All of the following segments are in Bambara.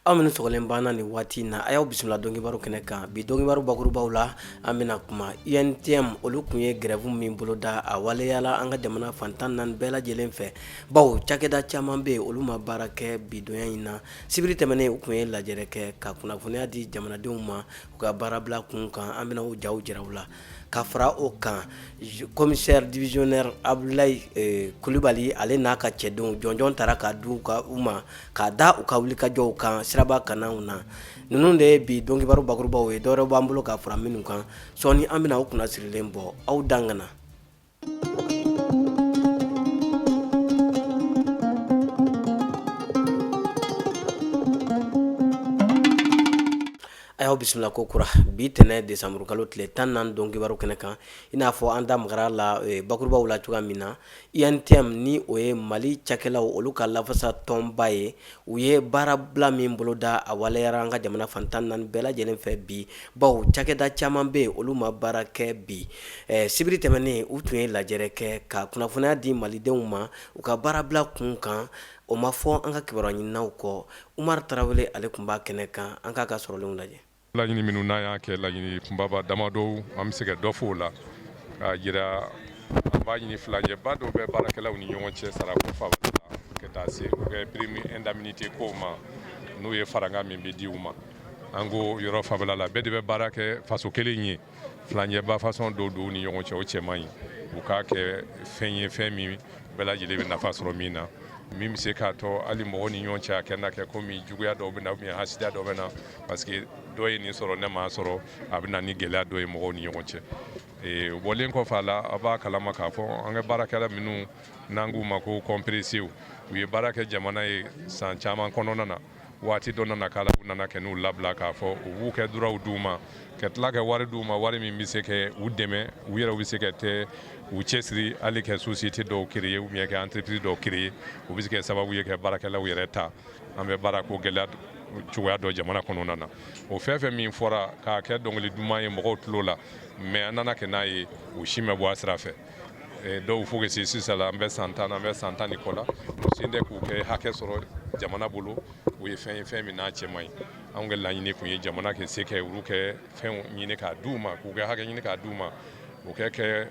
Aw minnu sɔgɔlen b'an na nin waati in na, a y'aw bisimila dɔnkibaru kɛnɛ kan. Bi dɔnkibaru bakurubaw la, an bɛna kuma UNTM, olu tun ye grève min boloda, a waleyala an ka jamana fan 14 bɛɛ lajɛlen fɛ, bawo cakɛda caman bɛ yen, olu ma baara kɛ bi donya in na. Sibiri tɛmɛnen, u tun ye lajɛrɛ kɛ ka kunnafoniya di jamanadenw ma u ka baarabila kun kan. An bɛna o jaw jira u la. Ka fara o kan, commissaire divisionnaire Abdoulaye Kulibali, ale n'a ka cɛdenw jɔnjɔn tara ka di u ma k'a da u ka wulikajɔw kan siraba kannaw na. Ninnu de ye bi dɔnkibaru bakurubaw ye. Dɔwɛrɛ b'an bolo ka fara minnu kan sɔɔni, an bɛna u kunna sirilen bɔ aw dangana. A y'aw bisimila ko kura bi tɛnɛn desanburukalo tile 14 dɔnkibaru kɛnɛ kan. I n'a fɔ an da magara la bakurubaw la cogoya min na, UNTM, ni o ye Mali cakɛlaw olu ka lafasa tɔnba ye, u ye baarabila min boloda, a waleyara an ka jamana fan 14 bɛɛ lajɛlen fɛ bi, bawo cakɛda caman bɛ yen, olu ma baara kɛ bi. Sibiri tɛmɛnen, u tun ye lajɛrɛ kɛ ka kunnafoniya di malidenw ma u ka baarabila kun kan. O ma fɔ an ka kibaruya ɲininaw kɔ. Umaru Tarawele, ale tun b'a kɛnɛ kan, an k'a ka sɔrɔlenw lajɛ. Laɲini minnu n'an y'a kɛ laɲini kunbaba damadɔw, an bɛ se ka dɔ fɔ o la k'a jira. An b'a ɲini furancɛba dɔw bɛ baarakɛlaw ni ɲɔgɔn cɛ sarako fan la, ka taa se u kɛ prime indemnité kow ma, n'o ye farankan min bɛ di u ma. An ko yɔrɔ fanfɛla la, bɛɛ de bɛ baara kɛ faso kelen ye, furancɛba façon dɔw don u ni ɲɔgɔn cɛ, o cɛ man ɲi. U k'a kɛ fɛn ye, fɛn min bɛɛ lajɛlen bɛ nafa sɔrɔ min na, min bɛ se k'a to hali mɔgɔw ni ɲɔgɔn cɛ a kɛ na kɛ komi juguya dɔw bɛ na ou bien hasidiya dɔw bɛ na, parce que dɔ ye nin sɔrɔ, ne m'a sɔrɔ, a bɛ na ni gɛlɛya dɔ ye mɔgɔw ni ɲɔgɔn cɛ. O bɔlen kɔfɛ a la, a b'a kalama k'a fɔ an ka baarakɛla minnu n'an k'u ma ko compressés, u ye baara kɛ jamana ye san caman kɔnɔna na. Waati dɔ nana k'a la, u nana kɛ n'u labila k'a fɔ u b'u kɛ droitw d'u ma, ka tila ka wari d'u ma, wari min bɛ se ka u dɛmɛ, u yɛrɛ bɛ se ka tɛ u cɛsiri hali ka société dɔw créer ou bien ka entreprise dɔw créer. U bɛ se kɛ sababu ye ka baarakɛlaw yɛrɛ ta. An bɛ baara ko gɛlɛya cogoya dɔ jamana kɔnɔna na. O fɛn fɛn min fɔra k'a kɛ dɔnkili duman ye mɔgɔw tulo la, mais an nana kɛ n'a ye, u si ma bɔ a sira fɛ. Dɔw fo ka se sisan la, an bɛ san 10, an bɛ san 10 ni kɔ la, u sen tɛ k'u kɛ hakɛ sɔrɔ jamana bolo. O ye fɛn ye, fɛn min n'a cɛ man ɲi. Anw ka laɲini tun ye jamana ka se kɛ olu kɛ fɛnw ɲini k'a d'u ma, k'u kɛ hakɛ ɲini k'a d'u ma. O kɛ kɛ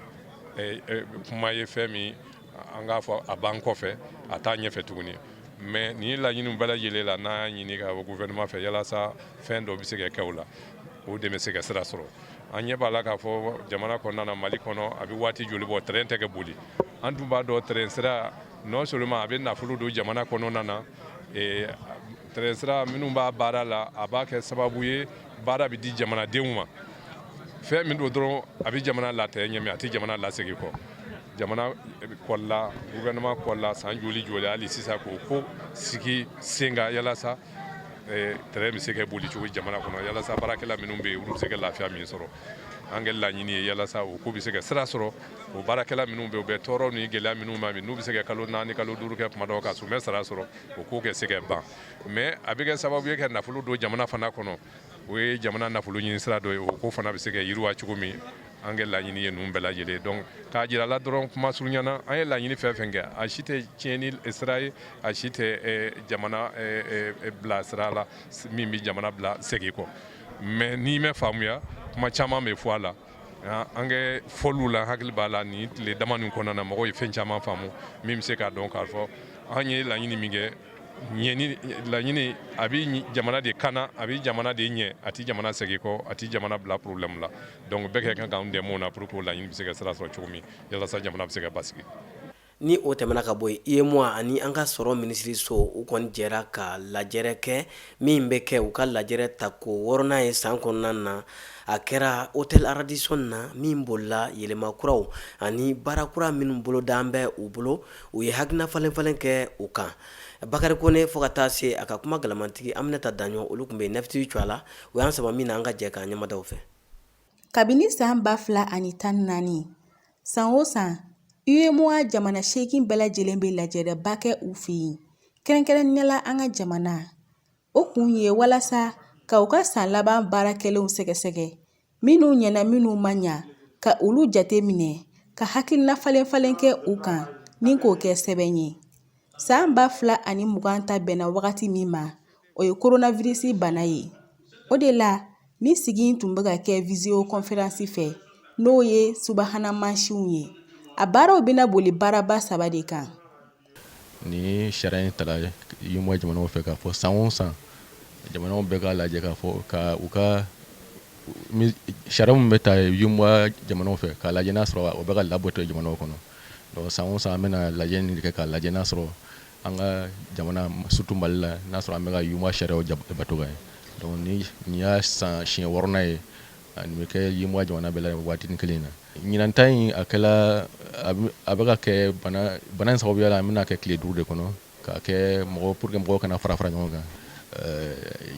kuma ye, fɛn min an k'a fɔ a b'an kɔfɛ, a t'a ɲɛfɛ tuguni. Mais nin laɲiniw bɛɛ lajɛlen la, n'an y'a ɲini ka bɔ gouvernement fɛ yalasa fɛn dɔ bɛ se ka kɛ o la, o de bɛ se ka sira sɔrɔ. An ɲɛ b'a la k'a fɔ jamana kɔnɔna na, Mali kɔnɔ, a bɛ waati joli bɔ, train tɛ kɛ boli. An dun b'a dɔn, train sira, non seulement a bɛ nafolo don jamana kɔnɔna na, train sira minnu b'a baara la, a b'a kɛ sababu ye baara bɛ di jamanadenw ma. Fɛn min don dɔrɔn, a bɛ jamana latɛ ɲɛ, a tɛ jamana lasegin kɔ. Jamana kɔlila, gouvernement kɔlila san joli joli, hali sisan k'o ko sigi sen kan yalasa train bɛ se ka boli cogo jamana kɔnɔ, yalasa baarakɛla minnu bɛ yen, olu bɛ se ka lafiya min sɔrɔ. An ka laɲini ye yalasa o ko bɛ se ka sira sɔrɔ. O baarakɛla minnu bɛ, u bɛ tɔɔrɔ ni gɛlɛya minnu ma, n'u bɛ se ka kalo 4, kalo 5 kɛ kuma dɔw ka u bɛ sara sɔrɔ, o ko kɛ se ka ban. Mais a bɛ kɛ sababu ye ka nafolo don jamana fana kɔnɔ, o ye jamana nafolo ɲini sira dɔ ye. O ko fana bɛ se ka yiriwa cogo min, an ka laɲini ye ninnu bɛɛ lajɛlen. Donc k'a jira la dɔrɔn, kuma surunya na, an ye laɲini fɛn fɛn kɛ, a si tɛ tiɲɛni sira ye, a si tɛ jamana bila sira la min bɛ jamana bila segin kɔ. Mais n'i ma faamuya, kuma caman bɛ fɔ a la. An kɛ fɔliw la, hakili b'a la, nin tile dama nin kɔnɔna na, mɔgɔw ye fɛn caman faamu min bɛ se k'a dɔn k'a fɔ an ye laɲini min kɛ, ɲɛni laɲini, a bɛ jamana de kana, a bɛ jamana de ɲɛ, a tɛ jamana segin kɔ, a tɛ jamana bila problème la. Donc bɛɛ ka kan k'an dɛmɛ o na pour que o laɲini bɛ se ka sira sɔrɔ cogo min, yalasa jamana bɛ se ka basigi. Ni o tɛmɛna ka bɔ yen, UEMOA ani an ka sɔrɔ minisiriso, u kɔni jɛra ka lajɛrɛ kɛ min bɛ kɛ u ka lajɛrɛ ta ko wɔɔrɔnan ye san kɔnɔna na. A kɛra Hôtel Radisson na, min bolila yɛlɛma kuraw ani baara kura minnu bolodan bɛ u bolo. U ye hakilina falen falen kɛ u kan. Bakari Kone fo ka taa se a ka kuma galamantigi Aminata Daɲɔ, olu tun bɛ nɛfiti cogoya la. U y'an sama min na, an ka jɛ k'an ɲɛmadaw fɛ. Kabini san 2014, san o san, UEMOA jamana 8 bɛɛ lajɛlen bɛ lajɛrɛba kɛ u fɛ yen, kɛrɛnkɛrɛnnenya la an ka jamana. O kun ye walasa ka u ka san laban baara kɛlenw sɛgɛsɛgɛ, minnu ɲɛna, minnu ma ɲa, ka olu jate minɛ, ka hakilina falen falen kɛ u kan ni k'o kɛ sɛbɛn ye. San 2020 ta bɛnna wagati min ma, o ye koronavirisi bana ye. O de la, ni sigi in tun bɛ ka kɛ visioconférence fɛ, n'o ye subahana mansinw ye. A baaraw bɛna boli baaraba saba de kan. Ni sariya in tara UEMOA jamanaw fɛ k'a fɔ san o san jamanaw bɛɛ k'a lajɛ k'a fɔ ka u ka sariya min bɛ ta UEMOA jamanaw fɛ k'a lajɛ n'a sɔrɔ o bɛ ka labato jamanaw kɔnɔ. Donc san o san an bɛna lajɛ nin kɛ k'a lajɛ n'a sɔrɔ an ka jamana, surtout Mali la, n'a sɔrɔ an bɛ ka UEMOA sariyaw bato ka ɲɛ. Donc ni nin y'a san siɲɛ wɔɔrɔnan ye, nin bɛ kɛ UEMOA jamana bɛɛ la waatinin kelen in na. Ɲinan ta in, a kɛla a bɛ ka kɛ bana in sababuya la, an bɛna kɛ tile 5 de kɔnɔ k'a kɛ mɔgɔ pour que mɔgɔw kana fara fara ɲɔgɔn kan.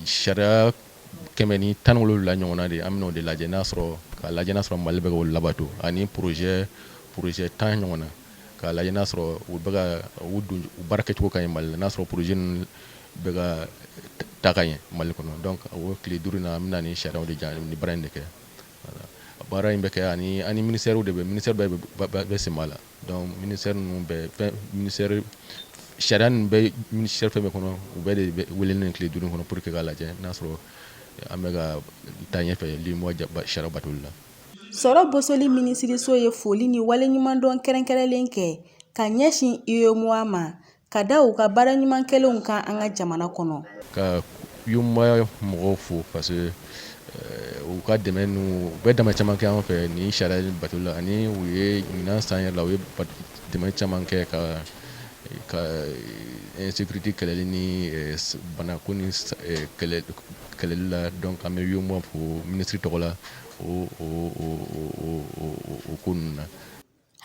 Sariya 117 ɲɔgɔnna de, an bɛna o de lajɛ n'a sɔrɔ k'a lajɛ n'a sɔrɔ Mali bɛ k'o labato, ani projet 10 ɲɔgɔnna k'a lajɛ n'a sɔrɔ u bɛ ka u don u baara kɛcogo ka ɲi Mali la, n'a sɔrɔ projet ninnu bɛ ka taa ka ɲɛ Mali kɔnɔ. Donc o tile 5 na, an bɛna nin sariyaw de ja ni baara in de kɛ. Baara in bɛ kɛ ani ministère de bɛ, ministère bɛɛ bɛ sen b'a la. Donc ministère ninnu bɛɛ, fɛn ministère sariya ninnu bɛ ministère fɛn bɛɛ kɔnɔ, u bɛɛ de bɛ welelen tile 5 kɔnɔ pour que k'a lajɛ n'a sɔrɔ an bɛ ka taa ɲɛfɛ UEMOA sariya batoli la. Sɔrɔ bosoli minisiriso ye foli ni waleɲumandɔn kɛrɛnkɛrɛnlen kɛ ka ɲɛsin UEMOA ma ka da u ka baara ɲuman kɛlenw kan an ka jamana kɔnɔ. Ka UEMOA mɔgɔw fo parce que u ka dɛmɛ n'u u bɛ dɛmɛ caman kɛ an fɛ nin sariya in batoli la, ani u ye ɲinan san yɛrɛ la, u ye dɛmɛ caman kɛ ka insécurité kɛlɛli ni banako ni kɛlɛli la. Donc an bɛ UEMOA fo minisiri tɔgɔ la o o o o o ko ninnu na.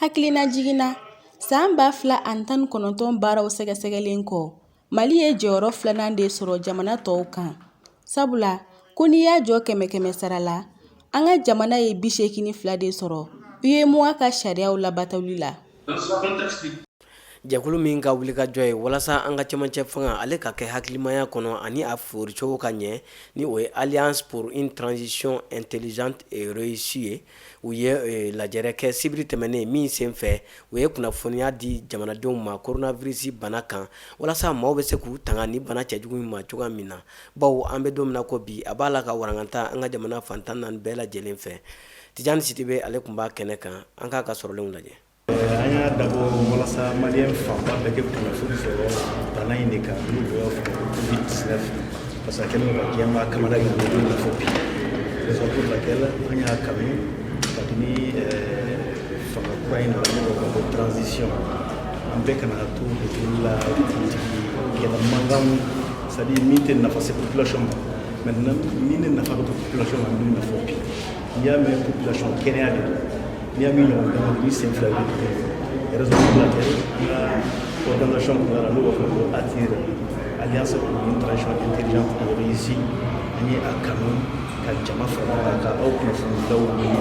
Hakilina jiginna san 2019 baaraw sɛgɛsɛgɛlen kɔ, Mali ye jɔyɔrɔ filanan de sɔrɔ jamana tɔw kan, sabula ko n'i y'a jɔ kɛmɛ kɛmɛ sara la, an ka jamana ye 82 de sɔrɔ UEMOA ka sariyaw labatoli la. Jɛkulu min ka wulikajɔ ye walasa an ka cɛmancɛ fanga ale ka kɛ hakilimaya kɔnɔ ani a foricogo ka ɲɛ, ni o ye Alliance pour une transition intelligente et réussie ye, u ye lajɛrɛ kɛ sibiri tɛmɛnen min senfɛ, u ye kunnafoniya di jamanadenw ma coronavirus bana kan, walasa maaw bɛ se k'u tanga ni bana cɛjugu in ma cogoya min na, bawo an bɛ don min na ko bi, a b'a la ka warankata an ka jamana fantan naani bɛɛ lajɛlen fɛ. Tijani Sidibe, ale tun b'a kɛnɛ kan, an k'a ka sɔrɔlenw lajɛ. An y'a dabɔ walasa maliyɛn fanba bɛɛ kɛ kunnafoni sɔrɔ bana in de kan, n'u b'a fɔ ko Covid 19, parce que a kɛlen don ka diɲɛmaa kamana gan, an bɛ don min na fɔ bi. Raison pour laquelle an y'a kanu kabini fanga kura in nana, n'o b'a fɔ ko transition, an bɛɛ kana to bolo la politique kɛlɛ mankan, c'est à dire min tɛ nafa se population ma. Maintenant, min ne nafa bɛ population ma, an bɛ don min na fɔ bi, n'i y'a mɛn population, kɛnɛya de don. N'i y'a min ɲɔgɔn dama ni sen fila bɛ dugu. Raison pour laquelle an ka organisation kɔnɔna la, n'o b'a fɔ ko ATIR, Alliance pour une transition intelligente et réussie, an ye a kanu ka jama fara ɲɔgɔn kan, ka aw kunnafonidilaw wele,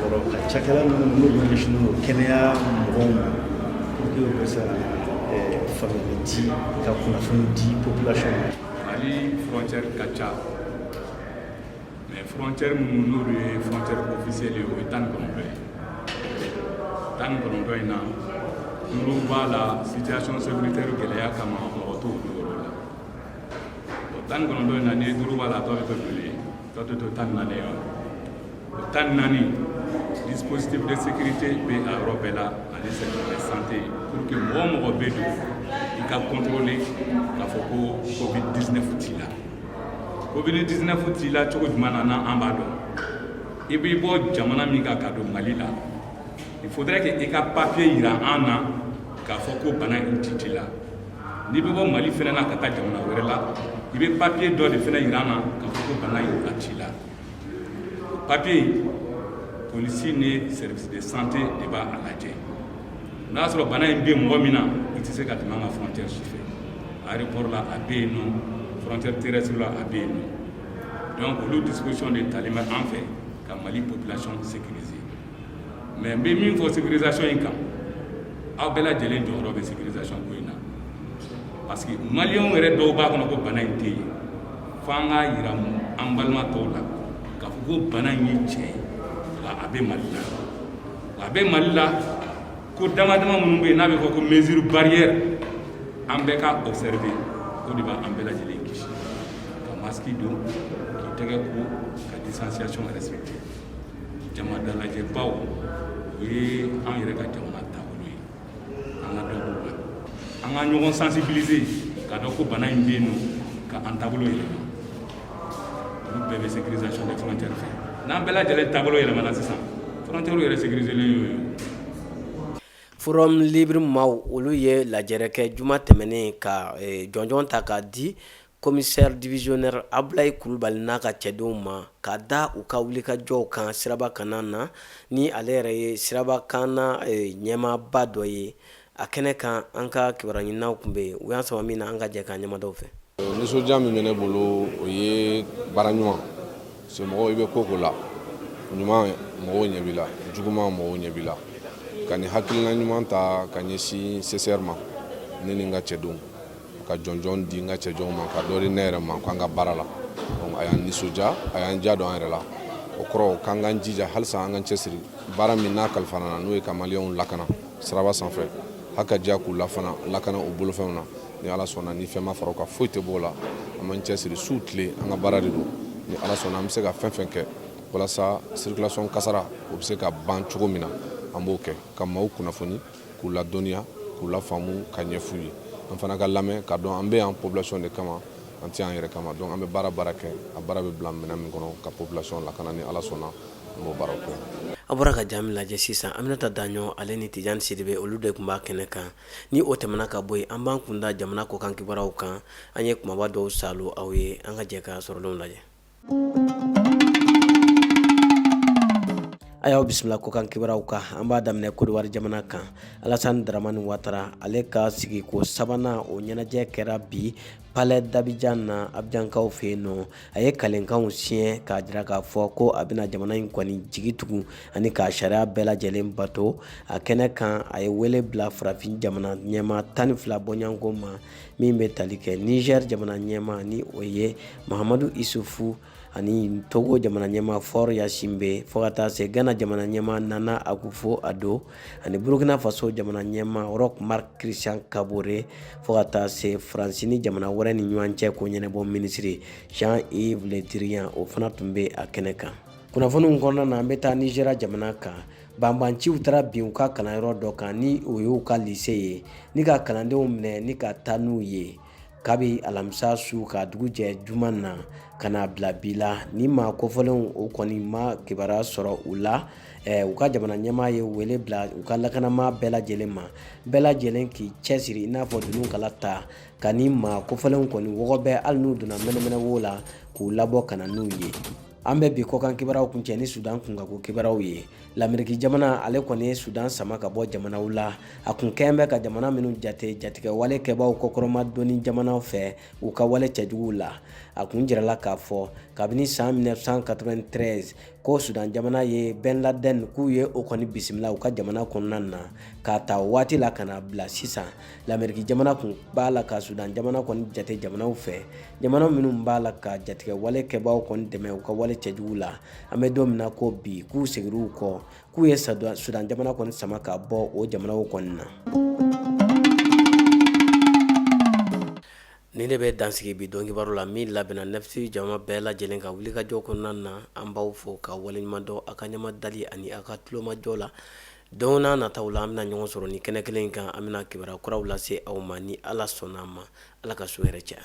alors ka cakɛla minnu n'olu ɲɛsinnen don kɛnɛya mɔgɔw ma, pour que u bɛ se ka faamuyali di, ka kunnafoni di population ma. Mali frontière ka ca, mais frontière minnu n'olu ye frontière officielle ye, o ye 19 ye. 19 in na, duuru b'a la, situation sécuritaire gɛlɛya kama, mɔgɔ t'olu yɔrɔ la. O 19 in na, n'i ye duuru b'a la, a tɔ bɛ to joli ye? Tɔ tɛ to 14 ye wa? O 14, dispositif de sécurité bɛ a yɔrɔ bɛɛ la, ani service de santé, pour que mɔgɔ o mɔgɔ bɛ don, i ka contrôler k'a fɔ ko Covid 19 t'i la. Covid 19 t'i la cogo jumɛn na n'an b'a dɔn? I b'i bɔ jamana min kan ka don Mali la, il faudrait que i ka papier yira an na k'a fɔ ko bana in ti t'i la. N'i bɛ bɔ Mali fɛnɛ na ka taa jamana wɛrɛ la, i bɛ papier dɔ de fɛnɛ yira an na k'a fɔ ko bana in a t'i la. O papier in, polisi ni service de santé de b'a lajɛ. N'a sɔrɔ bana in bɛ mɔgɔ min na, i tɛ se ka tɛmɛ an ka frontière si fɛ. Aéroport la, a bɛ yen nɔ, frontière terrestre la, a bɛ yen nɔ. Donc olu disposition de talen bɛ an fɛ ka Mali population sécuriser. Mais n bɛ min fɔ sécurisation in kan, aw bɛɛ lajɛlen jɔyɔrɔ bɛ sécurisation ko in na, parce que maliyɛnw yɛrɛ dɔw b'a kɔnɔ ko bana in tɛ yen. F'an k'a yira an balima tɔw la k'a fɔ ko bana in ye tiɲɛ ye, wa a bɛ Mali la, wa a bɛ Mali la. Ko dama dama minnu bɛ yen n'a bɛ fɔ ko mesure barrière, an bɛɛ ka observer, o de b'an bɛɛ lajɛlen kisi. masque don, k'i tɛgɛ ko, ka distanciation respecter. Jama dalajɛbaw, o ye an yɛrɛ ka jamana taabolo ye. An ka dɔ b'o la, an ka ɲɔgɔn sensibiliser k'a dɔn ko bana in bɛ yen nɔ, ka an taabolo yɛlɛma. Olu bɛɛ bɛ sécurisation des frontières fɛ. N'an bɛɛ lajɛlen taabolo yɛlɛmana sisan, frontières yɛrɛ sécuriser len y'o ye. Forum Libre maaw, olu ye lajɛrɛ kɛ juma tɛmɛnen ka jɔnjɔn ta k'a di commissaire divisionnaire Abulayi Kulubali n'a ka cɛdenw ma, ka da u ka wulikajɔw kan siraba kana na, ni ale yɛrɛ ye siraba kana ɲɛmaaba dɔ ye. A kɛnɛ kan, an ka kibaruya ɲininaw tun bɛ yen. U y'an sama min na, an ka jɛ k'a ɲɛmadaw fɛ. Nisɔndiya min bɛ ne bolo, o ye baara ɲuman. Parce que mɔgɔ i bɛ ko ko la, ɲuman, mɔgɔw ɲɛ b'i la, juguman, mɔgɔw ɲɛ b'i la. Ka nin hakilina ɲuman ta ka ɲɛsin CCR ma, ne ni n ka cɛdenw, ka jɔnjɔn di n ka cɛjɔnw ma, ka dɔ di ne yɛrɛ ma k'an ka baara la. Donc a y'an nisɔndiya, a y'an ja don an yɛrɛ la. O kɔrɔ k'an k'an jija halisa, an k'an cɛsiri baara min n'a kalifara na, n'o ye ka maliyɛnw lakana siraba sanfɛ, hali ka diya k'u lafana lakana u bolofɛnw na. Ni Ala sɔnna, ni fɛn ma fara o kan, foyi tɛ bɔ o la. An b'an cɛsiri su tile, an ka baara de don. Ni Ala sɔnna, an bɛ se ka fɛn fɛn kɛ walasa circulation kasara o bɛ se ka ban cogo min na, an b'o kɛ, ka maaw kunnafoni, k'u ladɔnniya, k'u lafaamu, ka ɲɛf'u ye. An fana ka lamɛn ka dɔn an bɛ yan population de kama, an tɛ an yɛrɛ kama. Donc an bɛ baara baara kɛ, a baara bɛ bila minɛn min kɔnɔ, ka population lakana, ni Ala sɔnna, an b'o baaraw kɛ. A bɔra ka ja min lajɛ sisan, Aminata Daɲɔ ale ni Tijani Sidibe, olu de tun b'a kɛnɛ kan. Ni o tɛmɛna ka bɔ yen, an b'an kunda jamana kɔkan kibaruyaw kan. An ye kumaba dɔw saalo aw ye, an ka jɛ ka sɔrɔlenw lajɛ. A y'aw bisimila kɔkan kibaruyaw kan. An b'a daminɛ Kodowari jamana kan. Alassane Dramane Ouattara, ale ka sigiko sabanan, o ɲɛnajɛ kɛra bi Palais d'Abidjan na, Abidjankaw fɛ yen nɔ. A ye kalenkanw siɲɛ k'a jira k'a fɔ ko a bɛna jamana in kɔni jigi tugu ani k'a sariya bɛɛ lajɛlen bato. A kɛnɛ kan, a ye wele bila farafin jamana ɲɛmaa 12 bɔɲɔgɔnko ma, min bɛ tali kɛ Niger jamana ɲɛmaa, ni o ye Mahamadu Isufu, ani Togo jamana ɲɛmaa Faure Gnassingbé, fo ka taa se Ghana jamana ɲɛmaa Nana Akufo-Addo, ani Burkina Faso jamana ɲɛmaa Roch Marc Christian Kabore, fo ka taa se Faransi ni jamana wɛrɛ ni ɲɔgɔn cɛ ko ɲɛnabɔ minisiri Jean-Yves Le Drian, o fana tun bɛ a kɛnɛ kan. Kunnafoniw kɔnɔna na, an bɛ taa Nizeriya jamana kan. Banbanciw taara bin u ka kalanyɔrɔ dɔ kan, ni o y'u ka lycée ye, ni ka kalandenw minɛ ni ka taa n'u ye kabi alamisa su ka dugu jɛ juma na ka n'a bila bi la. Ni maa kofɔlenw, o kɔni ma kibaruya sɔrɔ u la. U ka jamana ɲɛmaa ye wele bila u ka lakanama bɛɛ lajɛlen ma, bɛɛ lajɛlen k'i cɛsiri i n'a fɔ dunun kala ta ka ni maa kofɔlenw kɔni wɔgɔbɛ, hali n'u donna mɛnɛmɛnɛ wo la, k'u labɔ ka na n'u ye. An bɛ bi kɔkan kibaruyaw kuncɛ ni Sudan kunkanko kibaruyaw ye. Lameriki jamana, ale kɔni ye Sudan sama ka bɔ jamanaw la, a kun kɛn bɛ ka jamana minnu jate jatigɛwale kɛbaaw kɔkɔrɔmadonni jamanaw fɛ u ka wale cɛjuguw la. A kun jirala k'a fɔ kabini san 1993 ko Sudan jamana ye Ben Laden k'u ye o kɔni bisimila u ka jamana kɔnɔna na. K'a ta o waati la ka n'a bila sisan, Lameriki jamana kun b'a la ka Sudan jamana kɔni jate jamanaw fɛ, jamana minnu b'a la ka jatigɛwale kɛbaaw kɔni dɛmɛ u ka wale cɛjugu la. An bɛ don min na ko bi, k'u seginna u kɔ, k'u ye Sudan jamana kɔni sama ka bɔ o jamanaw kɔni na. Nin de bɛ dansigi bi don kibaru la min labɛnna Nefti jama bɛɛ lajɛlen ka wulikajɔ kɔnɔna na. An b'aw fo ka waleɲuman dɔn aw ka ɲɛmadali ani aw ka tulomajɔ la. Don n'a nataw la, an bɛna ɲɔgɔn sɔrɔ ni kɛnɛ kelen in kan. An bɛna kibaruya kuraw lase aw ma ni Ala sɔnna a ma. Ala ka su hɛrɛ caya.